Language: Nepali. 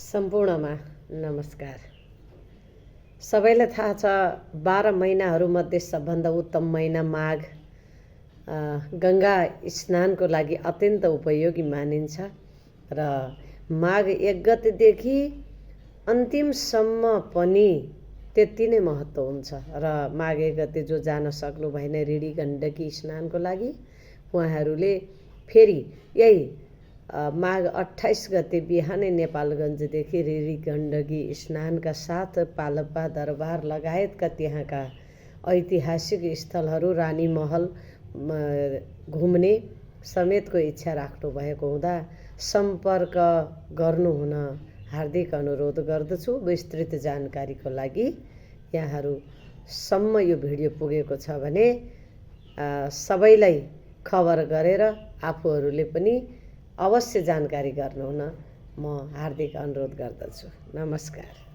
सम्पूर्णमा नमस्कार। सबैलाई थाहा छ 12 महिनाहरूमध्ये सबभन्दा उत्तम महिना माघ गङ्गा स्नानको लागि अत्यन्त उपयोगी मानिन्छ र माघ 1 गतेदेखि अन्तिमसम्म पनि त्यति नै महत्त्व हुन्छ र माघ 1 गते जो जान सक्नु भएन ऋणी गण्डकी स्नानको लागि उहाँहरूले फेरि यही माघ 28 गते बिहानै नेपालगञ्जदेखि ऋणी गण्डकी स्नानका साथ पाल्पा दरबार लगायतका त्यहाँका ऐतिहासिक स्थलहरू रानी महल घुम्ने समेतको इच्छा राख्नु भएको हुँदा सम्पर्क गर्नुहुन हार्दिक अनुरोध गर्दछु। विस्तृत जानकारीको लागि यहाँहरूसम्म यो भिडियो पुगेको छ भने सबैलाई खबर गरेर आफूहरूले पनि अवश्य जानकारी गर्नुहुन म हार्दिक अनुरोध गर्दछु। नमस्कार।